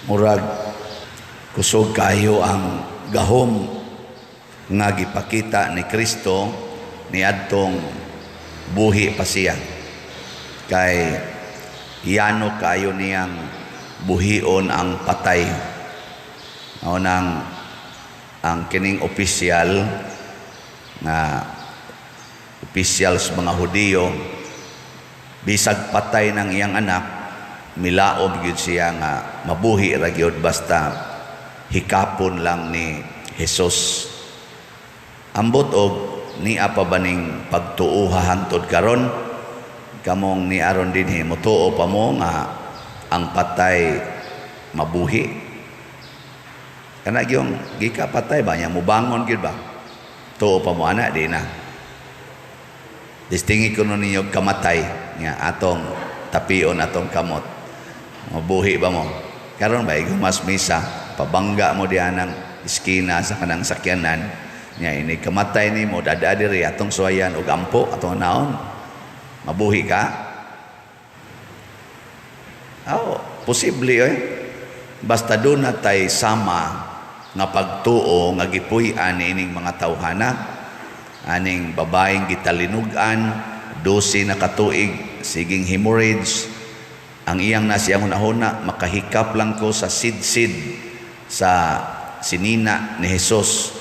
Murag kusog kayo ang gahom nga gipakita ni Kristo niadtong buhi pa siya. Kay yano kayo niyang buhion ang patay. Mao nang ang kining opisyal nga opisyal sa mga Hudiyo, bisag patay ng iyang anak, milaom gyud siya nga mabuhi ra gyud basta hikapon lang ni Jesus. Ambot og nia pa ba ning pagtuoha hangtod karon? Kamong niaron dinhi, motuo pa mo nga ang patay mabuhi? Kana gyung gika patay ba niya, mubangon gyud ba? Tuo pa mo ana? Di na. Distingi kuno ninyo kamatay nga atong tapion atong kamot. Mabuhi ba mo? Karon ba mas misa, pabangga mo diyan ang iskina sa kanang sakyanan nya, ini kamatay nimo, dada diri atong suwayan og ampo atong naon. Mabuhi ka? Oh, posible eh. Basta doon na tay sama nga pagtuo nga gipuy-an ining mga tawhana. Aning babaeng gitalinugan, 12 na katuig, siging hemorrhage. Ang iyang nasiyang hunahuna, makahikap lang ko sa sidsid sa sinina ni Jesus.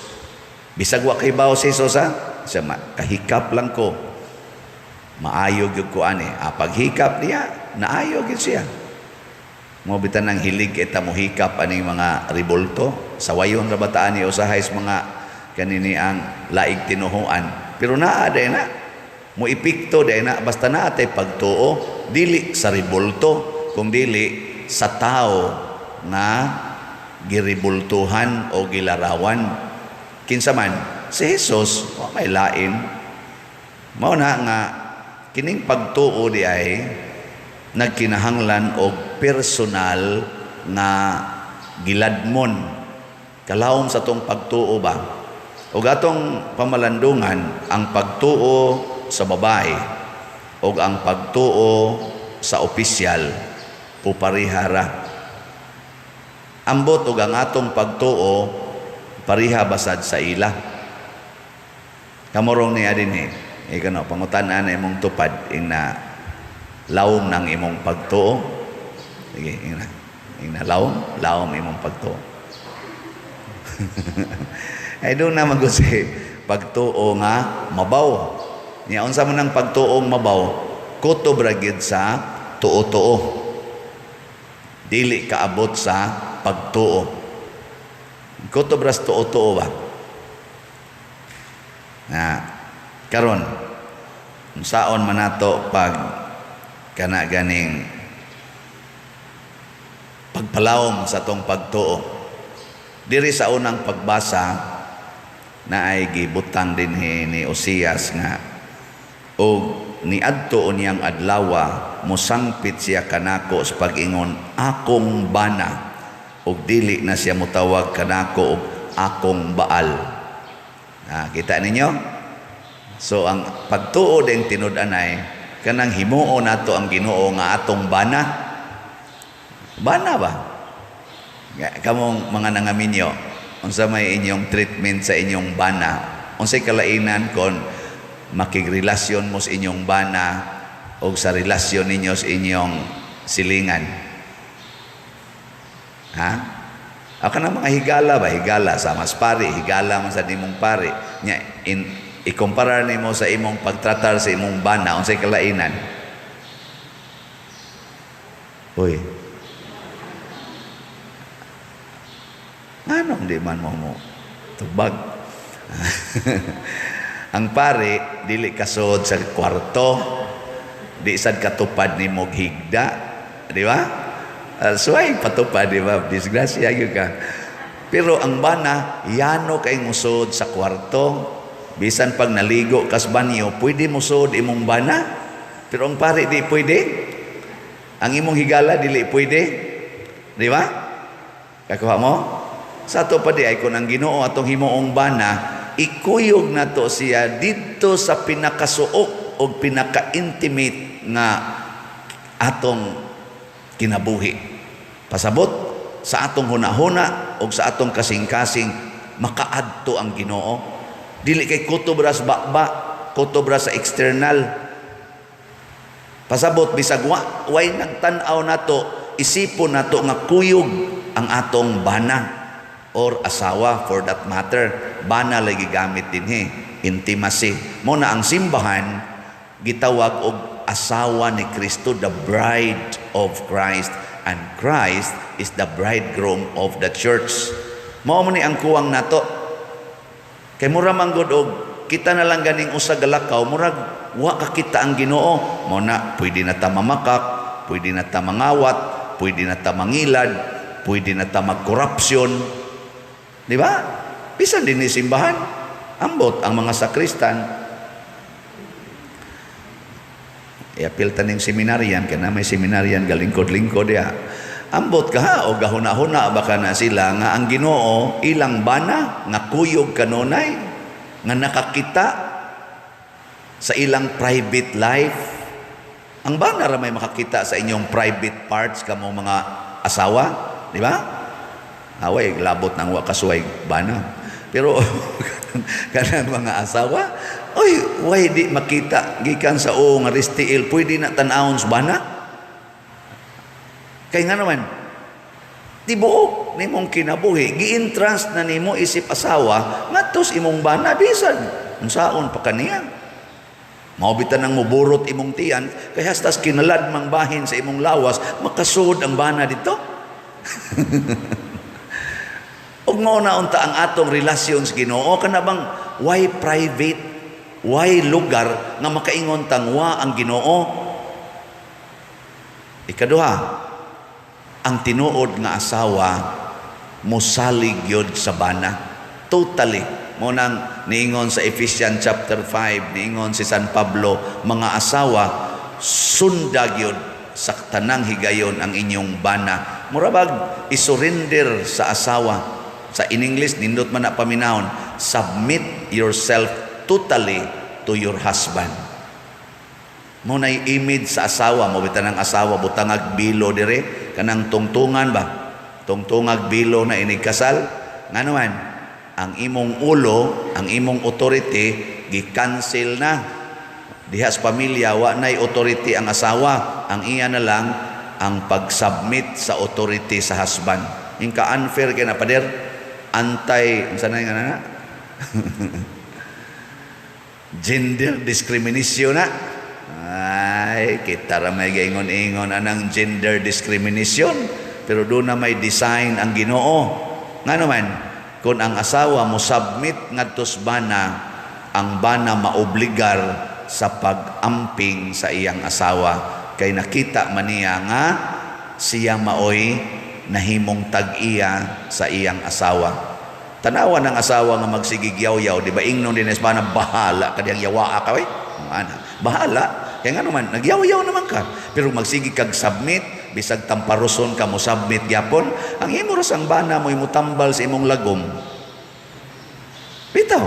Bisag wa kay bawo si Jesus ha, siya kahikap lang ko. Maayo gyud ko ani. Ah, paghikap niya, naayo gyud siya. Mo bitan ang hilig kita mohikap aning mga ribulto. Sawayon ra bataan ni usahay sa mga kanini ang laig tinuhuan. Pero naa day na. Mo epekto day na basta naa tay pagtuo, dili sa ribulto kung dili sa tao nga giribultuhan o gilarawan. Kinsa man si Jesus, wa may lain. Mao na nga kining pagtuo di ay nagkinahanglan og personal nga giladmon. Kalawom sa tong pagtuo ba? Og atong pamalandungan ang pagtuo sa babae og ang pagtuo sa opisyal, puparihara. Ambot og ang atong pagtuo pariha basad sa ila. Kamurong niya din eh. Ikaw no, pangutan-an na imong tupad ina lawom ng imong pagtuo. Sige, ina. Ina lawom, lawom imong pagtuo. Ay doon na magud si pagtuo nga mabaw. Nya unsa man ang pagtuong mabaw? Kutob ra gyud sa tuo-tuo. Dili kaabot sa pagtuo. Kutob ra sa tuo-tuo ba? Na karon unsaon man nato pag kana ganing pagpalawom sa tong pagtuo? Diri sa unang pagbasa na ay gibutang dinhi ni Osias nga og niadto niyang adlawa mosangpit siya kanako sa pag-ingon, "Akong bana," ug dili na siya motawag kanako og "Akong Baal." Na, kita ninyo? So ang pagtuo din tinud-anay kanang himuo nato ang Ginoo nga atong bana. Bana ba? Kamong mga nangaminyo, unsa may inyong treatment sa inyong bana? Unsay kalainan kon makigrelasyon mo sa inyong bana o sa relasyon ninyo sa inyong silingan? Ha? Ako na mga higala ba? Higala sa mas pari, higala man sa nimong pari. Nya, ikumpara nimo sa imong pagtratar sa imong bana, unsay kalainan? Uy. Anong di man mo mo tubag? Ang pare, dili kasod sa kwarto, di sad katupad ni mog higda, di ba? Suway patupad, di ba? Disgrasya gyud ka. Pero ang bana, yano kay musod sa kwarto. Bisan pag naligo kas banyo, pwede musod imong bana. Pero ang pare di pwede. Ang imong higala dili pwede. Di ba? Kakuha mo? Sa ato pa di ay kung ang Ginoo atong himuong bana, ikuyog nato siya didto sa pinakasuok o pinaka-intimate nga atong kinabuhi. Pasabot, Sa atong hunahuna o sa atong kasing-kasing makaadto ang Ginoo. Dili kay kutob ra sa baba, kutob ra sa external. Pasabot bisag wa way nagtan-aw nato, isipon nato nga kuyog ang atong bana or asawa, for that matter. Bana lagi gamit dinhi, intimacy. Mo na ang simbahan gitawag og asawa ni Kristo, the bride of Christ, and Christ is the bridegroom of the church. Mao man ni ang kuwang nato. Kay mura man gud og kita na lang ganing usa galakaw, murag wa ka kita ang Ginoo. Mo na pwede na ta mamakak, pwede na ta mangawat, pwede na ta mangilad, pwede na ta magkorupsyon. Di ba? Bisan din ni simbahan, ambot ang mga sakristan. Iapil taning seminaryan, kana may seminaryan galingkod-lingkod ya. Ambot ka ha, o gahuna-huna baka na sila nga ang Ginoo ilang bana nga kuyog kanunay nga nakakita sa ilang private life. Ang bana ra may makakita sa inyong private parts kamo mga asawa, di ba? Away, labot nang wa kasuway bana. Pero kanang mga asawa, oy, why di makita gikan sa o nga ristiil, pwede na tan-awon sa bana? Kay nga naman, tibuok nimong kinabuhi, gi-entrust na nimo isip asawa, ngadto sa imong bana, bisan unsaon pa kaniya. Mao bitan ang muburot imong tiyan, kay hastas kinalad mang bahin sa imong lawas, makasud ang bana dito. Ug mao na unta ang atong relasyon sa Ginoo, kana bang why private, why lugar nga makaingon tang wa ang Ginoo. Ikaduha, ang tinuod nga asawa mosalig yod sa bana. Totally. Mo nang niingon sa Ephesians chapter 5, niingon si San Pablo, mga asawa, sunda gyud sa tanang higayon ang inyong bana. Mura bag isurrender sa asawa. Sa in English, nindot man na paminawon, submit yourself totally to your husband. Mo na image sa asawa, mo bitan ang asawa butangag bilo dire, kanang tungtungan ba? Tungtungag bilo na inig kasal. Ngano man, ang imong ulo, ang imong authority gi-cancel na. Diha sa pamilya wa nay authority ang asawa, ang iya na lang ang pag-submit sa authority sa husband. Inka unfair kay na, pader. Anti unsa na nga na? Gender discrimination na. Ay, kita ra may gaingon-ingon anang gender discrimination, pero doon na may design ang Ginoo. Nga naman, kung ang asawa mo submit ngadto sa bana, ang bana maobligar sa pag-amping sa iyang asawa kay nakita man niya nga siya maoy nahimong tag-iya sa iyang asawa. Tanawa ng asawa nga magsigig yaw-yaw, di ba ingnon din sa bana, "Bahala ka diyang yawaa ka, oy." Ana, bahala. Kaya nga naman, nagyaw-yaw naman ka. Pero magsige kag submit, bisag tamparuson ka mo submit gyapon, ang imo ra sang bana mo imutambal sa imong lagom. Bitaw.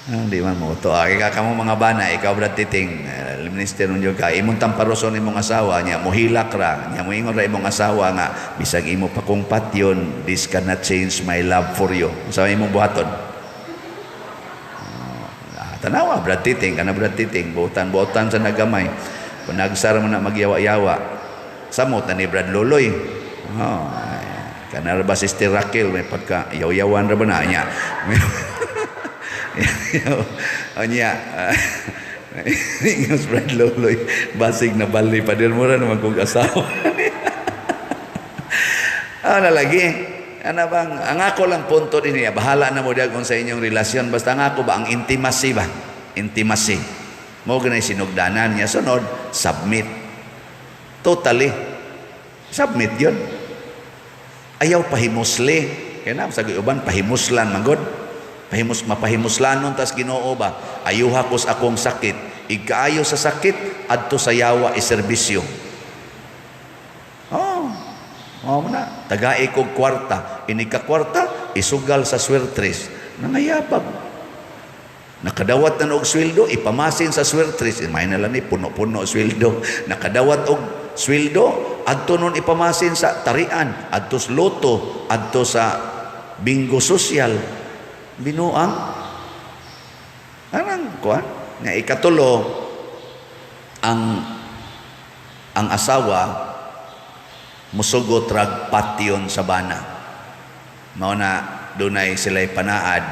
Ah, di man mo to. Ay ka kamo mga bana, ikaw Brad Titing, minister nun ka, imong tamparoson imong asawa niya, mohilak ra, niya moingon ra imong asawa nga bisag imo pa kong patyon, this cannot change my love for you. Sa imong buhaton? Ah, tanawa, Brad Titing, kana Brad Titing, buotan-buotan sa nagamay. Kung nagsara mo na magyawa-yawa, samot na ni Brad Loloy. Oh, ay, kana ra ba Sister Raquel, may pagka yaw-yawan ra ba na niya? O niya, ingos Brad Loloy, basig na bali pa din mo ra naman kong asawa. Ano lagi? Ano bang, ang ako lang punto din niya, bahala na mo diyan kung sa inyong relasyon, basta ang ako ba, ang intimacy ba? Intimacy. Mo ganay sinugdanan niya. Sunod, submit. Totally. Submit yun. Ayaw pahimusli. Kaya na, sa uban, pahimuslan, manggod. Pahimus, mapahimuslanon tas Ginoo ba? Ayuha ko sa akong sakit. Igkaayo sa sakit, adto sa yawa iserbisyo. Oh, oh na. Tagai kog kwarta. Inig ka kwarta, isugal sa swertres. Nangayabag. Nakadawat na og sweldo, ipamasin sa swertres. May na lang ni puno-puno sweldo. Nakadawat og sweldo, Adto nun ipamasin sa tarian, adto sa lotto, adto sa bingo social. Binuang. Anang kuan? Nga ikatulo, ang asawa musugot rag patyon sa bana. Mao na dunay sila'y panaad,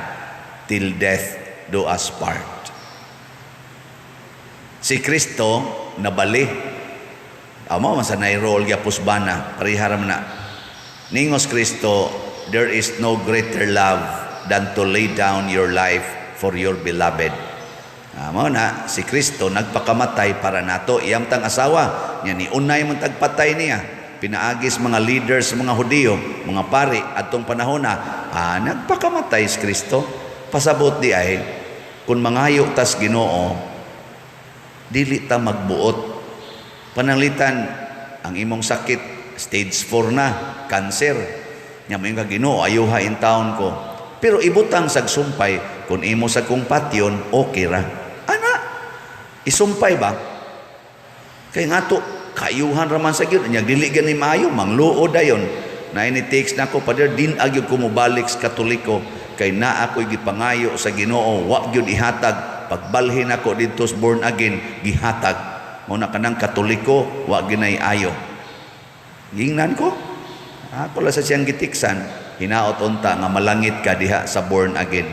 "Till death do us part." Si Kristo nabali. Amo man sa role gyapos bana, pareha man na. Ningos Kristo, "There is no greater love than to lay down your life for your beloved." Mao na si Kristo nagpakamatay para nato. Iyam tang asawa nya ni unay man tagpatay niya. Pinaagis mga leaders, mga Hudiyo, mga pari atong panahon na nagpakamatay si Kristo. Pasabot di ay kung mangayo tas Ginoo, dili ta magbuot. Pananglitan ang imong sakit stage 4 na, cancer. Nya moingon ka, "Ginoo, ayuha in taon ko." Pero ibutang sag sumpay, "Kung imo sa kong patyon, okay ra." Ana, isumpay ba? Kay ngato, kayuhan raman sa gyud, nya dili gani maayo, mangluod dayon. Na ini text nako, "Pader, din agyud ko mobalik sa Katoliko kay naa ako'y gipangayo sa Ginoo, wa gyud ihatag. Pagbalhin ako didto sa born again, gihatag. Mao na kanang Katoliko wa ginay ayo." Gingnan ko. Ako lang sa siyang gitiksan, "Hinaot unta nga malangit ka diha sa born again."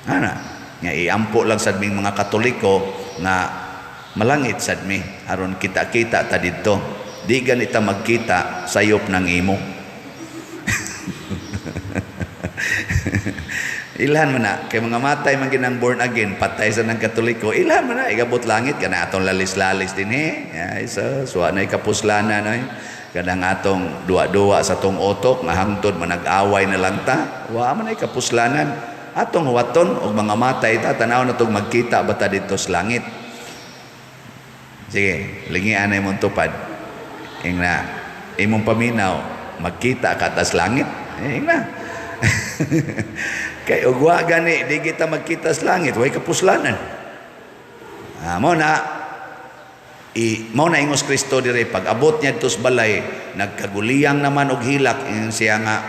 Ana, nga iampo lang sad ming mga Katoliko nga malangit sad mi aron kita-kita ta didto. Di ganita magkita sayop ng imo. Ilhan man na kay mga matay man ginang born again, patay sa ng Katoliko. Ilhan man na igabot langit kana atong lalis-lalis din eh. Ay so suwa na kapuslanan ay kanang atong duwa-duwa sa tong otok nga hangtod manag-away na lang ta. Wa man ay kapuslanan. Atong huwaton og mga matay ta, tanaw na tong magkita ba ta didto sa langit. Sige, lingian na imong tupad. Ing na, imong paminaw, magkita ka tas langit. Ing na. Kay ugwa gani, di kita magkita sa langit, way kapuslanan. Mo na, mao na ingos Kristo dire, pag abot niya dito sa balay, nagkaguliyang naman og hilak, ingon siya nga,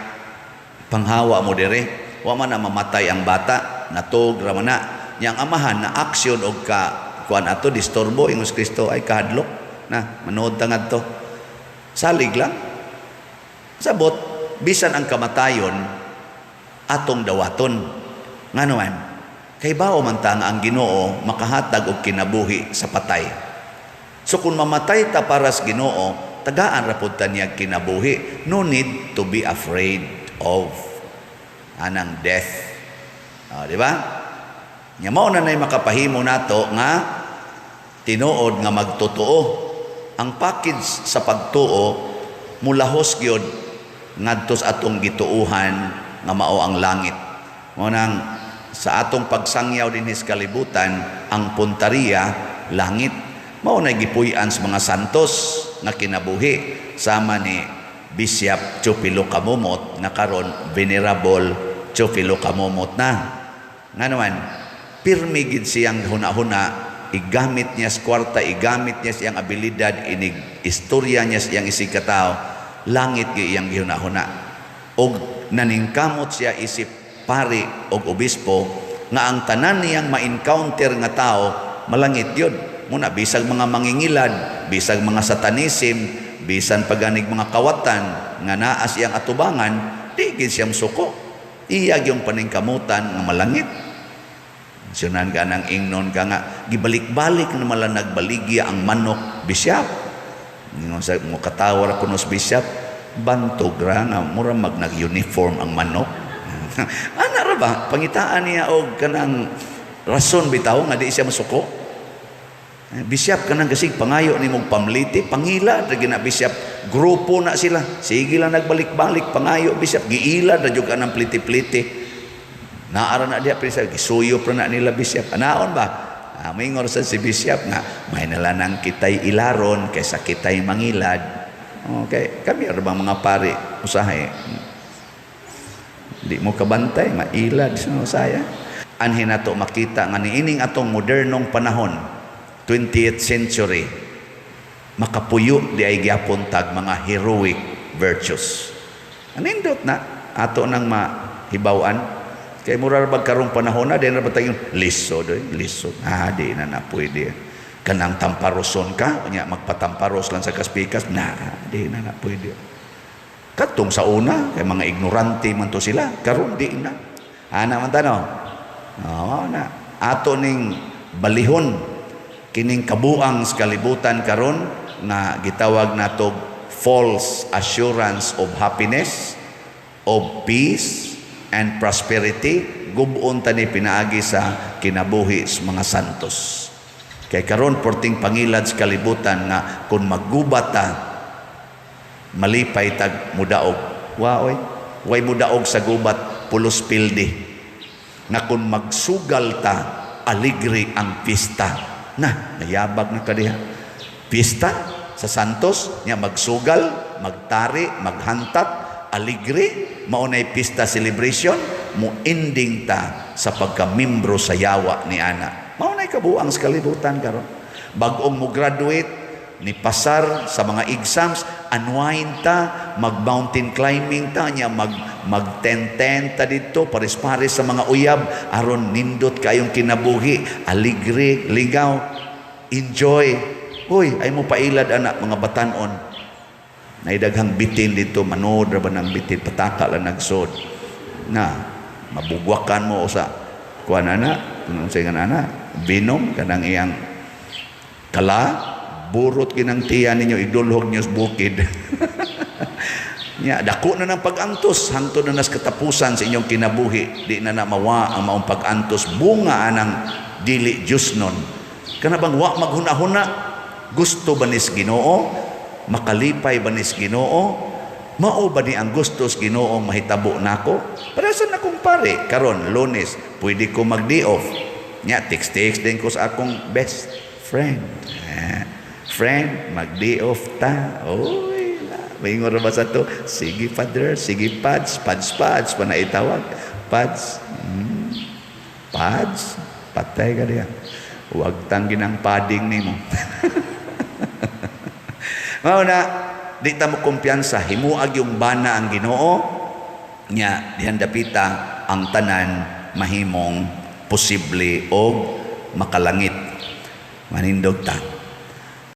"Panghawa mo dire, wa man na mamatay ang bata, natog ra man na." Niyang amahan na aksyon og ka kuan ato disturbo, ingos Kristo, "Ay kahadlok na, manood ta ngadto." Salig lang. Sabot, bisan ang kamatayon atong dawaton. Ngano man? Kay bao man ta nga ang Ginoo makahatag og kinabuhi sa patay. So kung mamatay ta para sa Ginoo, tagaan ra pud ta niya kinabuhi. No need to be afraid of anang death. Ah, di ba? Nya mao na nay makapahimo nato nga tinuod nga magtotoo. Ang package sa pagtuo mulahos gyud ngadto sa atong gituuhan nga mao ang langit. Mao nang sa atong pagsangyaw dinhi sa kalibutan, ang puntariya langit. Mao na gipuy-an sa mga santos nga kinabuhi sama ni Bishop Teofilo Camomot nga karon Venerable Teofilo Camomot na. Nga naman, pirmi gid siyang huna-huna, igamit niya sa kwarta, igamit niya siyang abilidad, inig istorya niya siyang isig katao, langit gyud iyang gihuna-huna. Og naningkamot siya isip pari og obispo nga ang tanan niyang ma-encounter nga tao malangit yun. Muna bisag mga mangingilad, bisag mga satanism, bisan paganig mga kawatan nga naa siyang atubangan, di gid siya suko. Iya yung paningkamutan nga malangit. Sunan ka ng ingnon ka nga, gibalik-balik na mala nagbaligya ang manok, Bishop. Ingon sa mo katawa ra kuno sa bishop, bantog ra nga mura mag nag-uniform ang manok. Ana ra ba? Pangitaan niya og kanang rason bitaw nga di siya masuko. Eh, Bishop, kanang kasig pangayo ni mong pamliti, pangila ra gina, Bishop. Grupo na sila. Sige lang nagbalik-balik pangayo, Bishop, giila ra jud kanang pliti-pliti. Naara na diya pero gisuyo pa na nila, Bishop. Anaon ba? Moingon sa si Bishop nga may nalanang kitay ilaron kaysa kitay mangilad. Okay, kami ra bang mga pari usahay. Di mo kabantay, mailad sa usaya. Anhin nato makita nga niining atong modernong panahon, 20th century, Makapuyo di ay gyapon tag mga heroic virtues. Anindot na ato nang mahibaw-an. Kay mura ra bag karong panahon na di na ba tayong lisod oy, lisod. Ah, di na na pwede. Kanang tamparoson ka, unya magpatamparos lang sa kaspikas, na di na na pwede. Katong sa una, kay mga ignorante man to sila, karon di na. Ana man tano. Oo na. Ato ning balihon kining kabuang sa kalibutan karon nga gitawag nato false assurance of happiness, of peace and prosperity. Gub-on ta ni pinaagi sa kinabuhi sa mga santos. Kay karon porting pangilad sa kalibutan nga kung maggubat ta, malipay tag mudaog. Wa oy, way mudaog sa gubat, pulos pildi. Nga kung magsugal ta, aligre ang pista. Na, nayabag na kadiha. Pista sa Santos, nya magsugal, magtari, maghantat, aligre, maunay pista celebration, mo ending ta sa pagkamimbro sa yawa ni ana. Maunay kabuang sa kalibutan karon. Bag-ong mo graduate, ni pasar sa mga exams, unwind ta, mag mountain climbing ta, nya mag mag tent ta dito, pares-pares sa mga uyab, aron nindot kayong kinabuhi, aligre, ligaw, enjoy. Uy, ay mo pailad ana mga batanon. Naidaghang bitin dito, manood ra ba ng bitin, pataka lang nagsod. Na, mabugwakan mo sa kuan ana, kung unsay nga ana, binom kanang iyang kala, burot kinang tiyan ninyo, idulhog niyo sa bukid. Nya, dako na ng pag-antos hangtod na nas katapusan sa inyong kinabuhi, di na na mawa ang maong pag-antos, bunga anang dili Diyos nun. Kana bang wa maghuna-huna, gusto ba nis Ginoo? Makalipay ba nis Ginoo? Mao ba ni ang gusto sa Ginoo mahitabo nako? Para sa nakong pare karon Lunes, pwede ko mag-day off. Nya text-text din ko sa akong best friend. Eh, friend, mag-day off ta. Oy, la. Maingon ra ba sa to? Sige, father, sige, pads, pads, pads, pa na itawag. Pads. Pads, patay ka diya. Huwag tanggi ng padding nimo. Mao na, di ta mo kumpiyansa, himuag yung bana ang Ginoo, nya dihan dapita ang tanan mahimong posible og makalangit. Manindog ta.